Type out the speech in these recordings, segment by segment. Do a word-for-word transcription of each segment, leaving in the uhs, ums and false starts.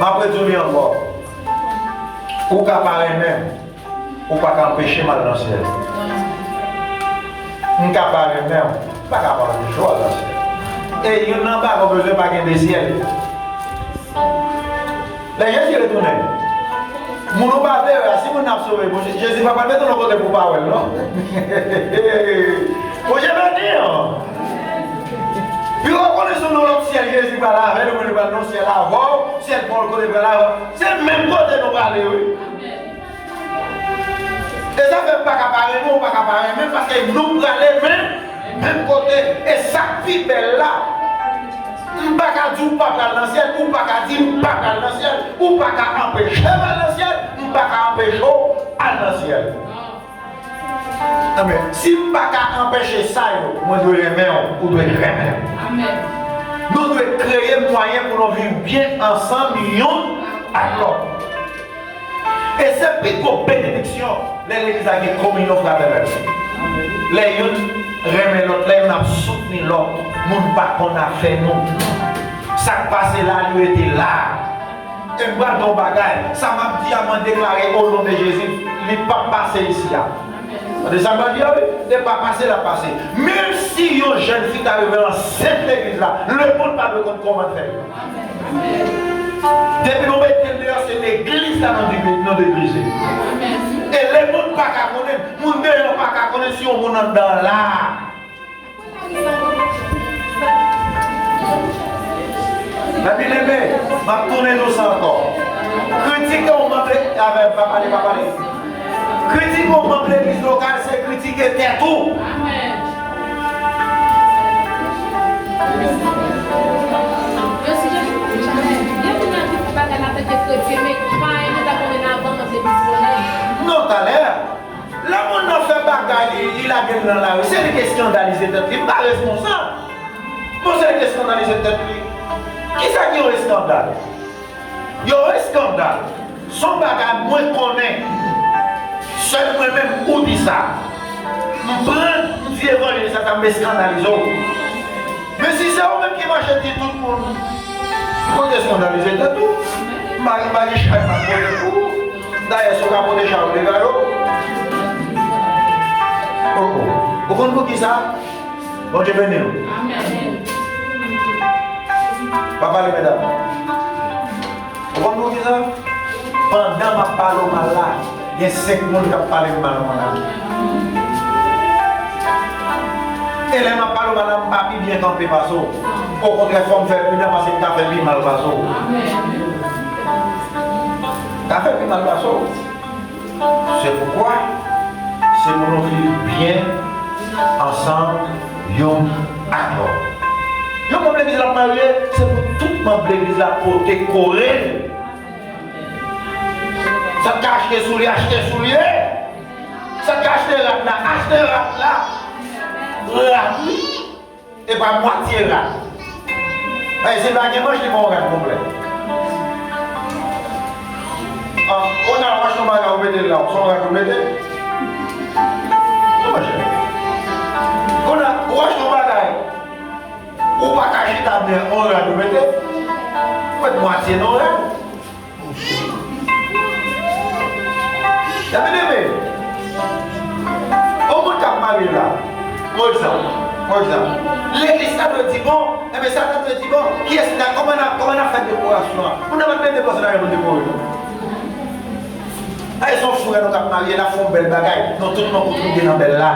M ap redi w li ankò. Ou ka pa renmen m, ou pa ka anpeche m al nan syèl. M ka pa renmen w, m pa ka anpeche w al nan syèl. E youn nan bagay ou bezwen pa gen de syèl. Lè Jezi retounen, moun ou pa vle yo a, si moun nan ap sove, bon, Jezi pa pral mete l yon kote pou w pa wè l, non. Bondye beni w. Pi w konnen se yon lòt syèl Jezi pral avè l, ou menm li pral nan syèl avè w, syèl pa w kote pral avè w. Se menm kote nou prale, wi. E sa fè m pa ka pa renmen w, ou pa ka pa renmen m, paske nou prale menm, menm kote. E sa k pi bèl la, m pa ka di w pa pral nan syèl, ou pa ka di m pa pral nan syèl, ou pa ka anpeche m al nan syèl, m pa ka anpeche w al nan syèl. Amèn. Si m pa ka anpeche sa yo, mwen dwe renmen w, ou dwe renmen m. Amèn. Nou dwe kreye mwayen pou nou viv byen ansanm youn ak lòt. E se pi gwo benediksyon lè legliz la gen kominyon fratènèl. Lè youn renmen lòt, lè youn ap soutni lòt, moun pa konn afè nou. Sa k pase la, li rete la. E m pral di w yon bagay, sa m ap di a, mwen deklare o non de Jezi, li p ap pase isi a. Tande sa m pral di a, wi, li p ap pase, l ap pase. Menm si yon jèn fi ta rive ansent legliz la, lemonn pa dwe konn kòman l fè. Depi nou mete l deyò, se legliz la nou di-, nou deglize. E lemonn pa ka konnen, moun deyò pa ka konnen si yon moun anndan la. Mè byeneme, m ap tounen di w sa ankò. Kritike yon manm le-, avè m, pa pale, pa pale. Kritike yon manm legliz lokal, se kritike tèt ou. Non, talè. Lè moun nan fè bagay, li, li lage l nan lari, se li k eskandalize tèt li. M pa responsab. Bon, se li k eskandalize tèt li. Kisa ki yon eskandal? Yon eskandal, se yon bagay mwen konnen. Sèl mwen menm ou di sa. M pran, m di evanjil sa, sa m eskandalize w. Men si se ou menm ki mache di tout moun, ou te eskandalize tèt ou. M pa, m pa gen chay m ap pote pou ou. Dayè, si w ka pote chay ou, degaj ou. Oh, oh. Ou konn poukisa? Bondye beni w. Amèn. Pa pale, medam. Ou konn poukisa? Pandan m ap pale w mal la, gen senk moun k ap pale m mal mwen la. E lè m ap pale w mal la, m pa pi byen kanpe pase w. Okontrè, fò m fè pridan paske m ka fè pi mal pase w. M ka fè pi mal pase w. Se poukwa, se pou nou viv byen ansanm youn ak lòt. Yon manm legliz la ap marye, se pou tout manm legliz la pote kore l. Sa k ka achte soulye, achte soulye. Sa k ka achte rad la, achte rad la. Rad, wi. Epa mwatye rad. Ay, si l pa gen manch, li pa yon rad konplè. Ah, kounye a, w achte yon bagay, ou mete l la, se yon rad ou mete? Non, monchè. Kounye a, ou achte yon bagay, ou pa ka chita byen, yon rad ou mete? Ou met mwatye nan yon rad. Byeneme, yon moun k ap marye la, pa egzanp, pa egzanp, legliz la dwe di bon, enben sa la dwe di bon, kiyès la, kòman n ap, kòman n ap fè dekorasyon an? Moun nan pa t mete dekorasyon nan pou dekore, non. Ay, se yon frè nou k ap marye, l ap fè yon bèl bagay, nou tout nou kontribye nan bèl la.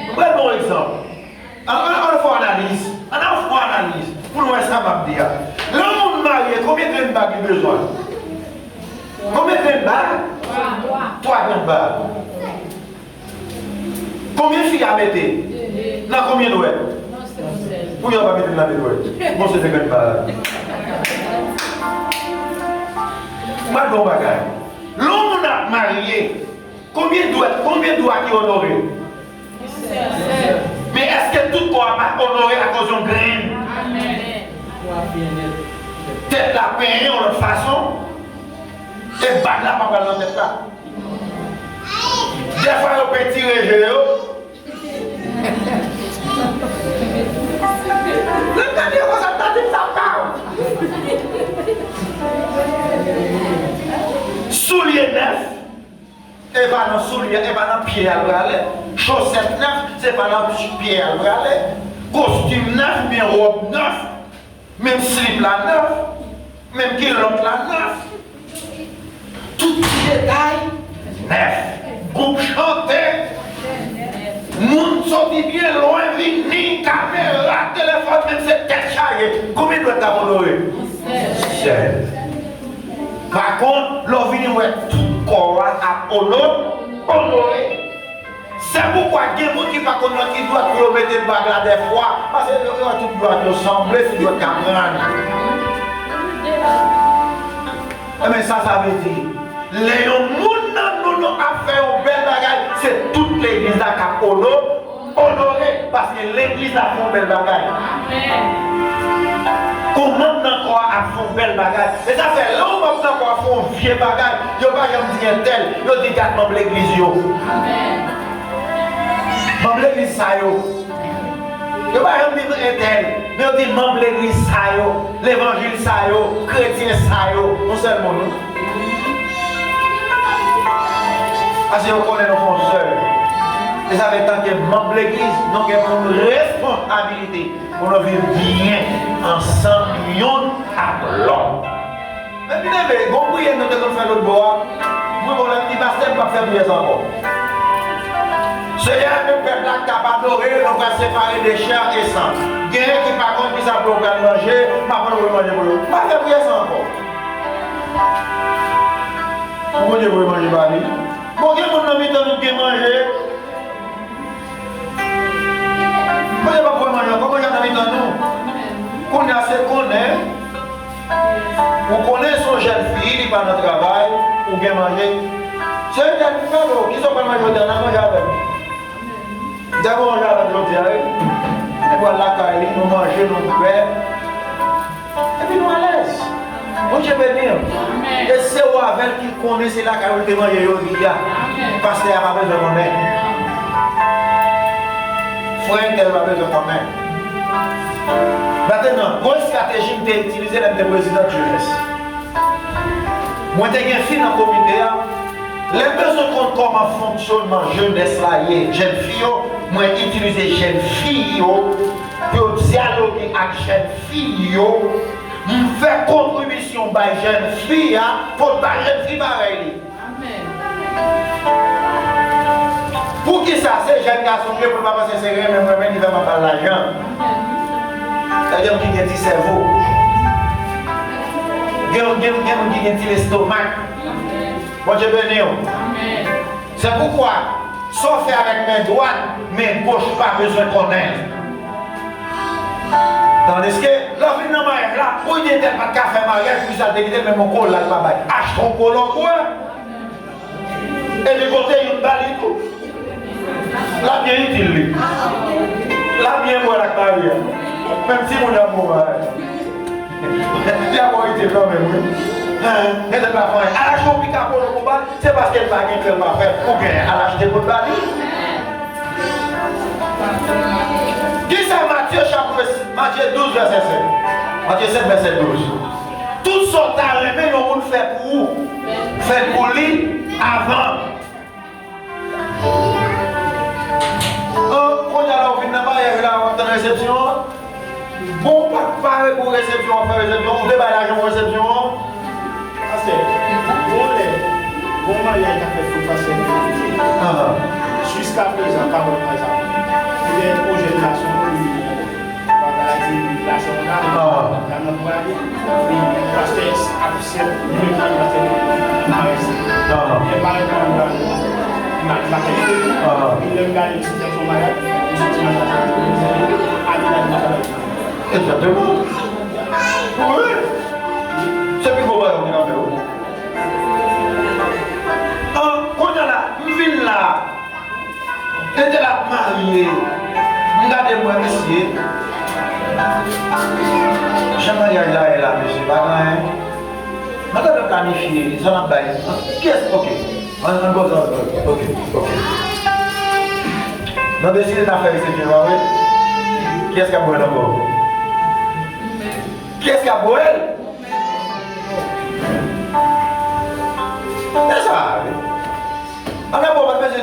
M pral ba w egzanp. Ann, ann, ann fè analiz. Ann, ann fè analiz pou nou wè sa m ap di a. Lè yon moun marye, konbyen grenn bag li bezwen? Konbyen grenn bag? Twa grenn bag. Konbyen fi a mete? Nan konbyen dwèt? Pou yo pa mete nan de dwèt. Bon, se de grenn bag. M ap di w yon bagay. Lè yon moun ap marye, konbyen dwèt, konbyen dwa ki onore? Men èske tout kò a pa onore akoz yon grenn? Tèt la penyen yon lòt fason, e bag la pa pral nan tèt la. Dèfwa yo pentire je yo. Lè m tande yo konsa, m ta di m sa pa. Nan soulye, e pa nan pye a l prale. Chosèt nèf, se pa nan pye a l prale. Kostim nèf, oubyen wòb nèf, menm slip la nèf, menm kilòt la nèf. Tout ti detay nèf. Gwoup chante, moun soti byen lwen vini, kamera, telefòn, menm se tèt chaje. Konbyen dwèt k ap onore? Sèl. Pa kont, lè w vini wè tout kò a ap ono-, onore. Se poukwa gen moun ki pa konn nan ki dwèt pou yo mete bag la dèfwa, paske yo, yo wè tout dwèt yo sanble, se dwèt k ap rann. Enben, sa, sa vle di, lè yon moun nan nou, nou ap fè yon bèl bagay, se tout legliz la k ap ono-, onore, paske legliz la fè yon bèl bagay. Amèn. Kon manm nan kò a ap fè yon bèl bagay. E sa fè, lè yon manm nan kò a fè yon vye bagay, yo pa janm di entèl, yo di gad manm legliz yo. Amèn. Manm legliz sa yo. Yo pa janm di entèl, men yo di manm legliz sa yo, levanjil sa yo, kretyen sa yo. Yon sèl moun, wi. Paske yo konnen nou fè yon sèl. E sa fè, tanke manm legliz, nou gen pou nou responsabilite pou nou viv byen ansanm youn ak lòt. Men byeneme, gon priyè nou te konn fè lòt bò a. Mwen, bon, lè m di pastè, m p ap fè priyè sa ankò. Senyè, menm pèp la k ap adore, nou pral separe de chè e san. Genyen ki pa konn kisa pou yo pral manje, m ap antre manje pou yo. M pa fè priyè sa ankò. Pou Bondye voye manje ba li. Bon, gen moun nan mitan nou k gen manje. Bondye p ap voye manje ankò, manje a nan mitan nou. Kounye a se konnen. Ou konnen se yon jèn fi, li pa nan travay, ou gen manje. Se yon jèn fi, frè, kisa w pral manje jodi a, n a manje avè l. Dèyè mwen manje avè l jodi a, wi. Nou pral lakay li, nou manje, nou bwè. Epi nou alèz. Bondye beni w. Amèn. E se ou avè l ki konnen se lakay ou l te manje jodi a. Amèn. Pastè a pa bezwen konnen. Frè entèl pa bezwen konnen. Mentenan, yon estrateji m te itilize lè m te prezidan jenès. Mwen te gen fi nan komite a. Lè m bezwen konn kòman fonksyònman jenès la ye, jèn fi yo, mwen itilize jèn fi yo pou yo dyaloge ak jèn fi yo. M fè kontribisyon bay jèn fi a, pou l bay jèn fi parèy li. Amèn. Poukisa se jèn gason m ye pou l pa panse se renmen m renmen li fè m ap ba l lajan? Amèn. Gen moun ki gen ti sèvo. Gen, gen, gen moun ki gen ti lestomak. Amèn. Bondye beni w. Amèn. Se poukwa, sa w fè avèk men dwat, men goch pa bezwen konnen. Tandiske, lè w vin nan maryaj la, pou di entèl pa t ka fè maryaj, poukisa l te kite l, menm yon kola l pa bay. Achte yon kola w bwè. Epi pote youn ba li tou. L ap byen itil li. L ap byen bwè l ak mari a. Menm timoun yo ap bon bagay. Li ap byen itil kanmenm, wi. Entèl pa fè anyen. Al achte yon pika polo pou ba l, se paske l pa gen kè l pa fè. Ou genyen, al achte pou l ba li. Kisa Matye chapit, Matye douz vèsè sèt? Matye sèt vèsè douz. Tout sa w ta renmen yon moun fè pou ou, fè l pou li avan. An, kounye a la w vin nan maryaj la, w ap tann resepsyon an. Bon, w pa t pare pou resepsyon an, fè resepsyon an, ou te bay lajan pou resepsyon an. Pastè, gon lè, gon maryaj k ap fèt sou pastè. Ahan. Jiskaprezan, pa wè maryaj la. Ou gen yon jèn gason, ou gen yon bagay la di, la sè mwen la, la nan pou ale. Pastè ap sèt, li menm pa pastè nan maryaj. Ahan. Gen maryaj nan maryaj. Nan maryaj. Ahan. Li menm gade ti gason maryaj, li soti nan maryaj. Ale nan maryaj. Egzakteman. Wi. Se pi gwo bagay moun ka fè, wi. An, kounye a la, m vin la. Entèl ap marye. M gade m wè mesye. Jan maryaj la ye la, mesye, pa gen anyen. Mwen ta dwe planifye, sa n ap bay. Kiyès? Ok. Ann, ann poze, ann poze. Ok, ok. Nou deside n ap fè resepsyon, pa vre? Kiyès k ap bwè l ankò? Kiyès k ap bwè l? E sa, wi. Ann ap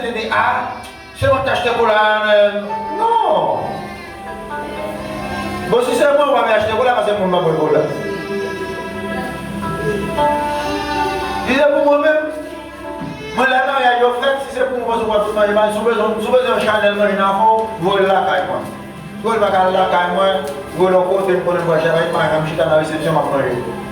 tande, a, se mwen k te achte kola a, non. Bon, si se mwen, ou pa vle achte kola, paske mwen pa bwè kola. Si se pou mwen menm, mwen lè maryaj yo fèt, si se pou mwen, paske w ap manje, si w bezwen, si w bezwen yon chanèl manje nan fò, voye l lakay mwen. Voye l lakay, lakay mwen, voye l yon kote, m konnen m pral chita, pa janm chita nan resepsyon, m ap manje.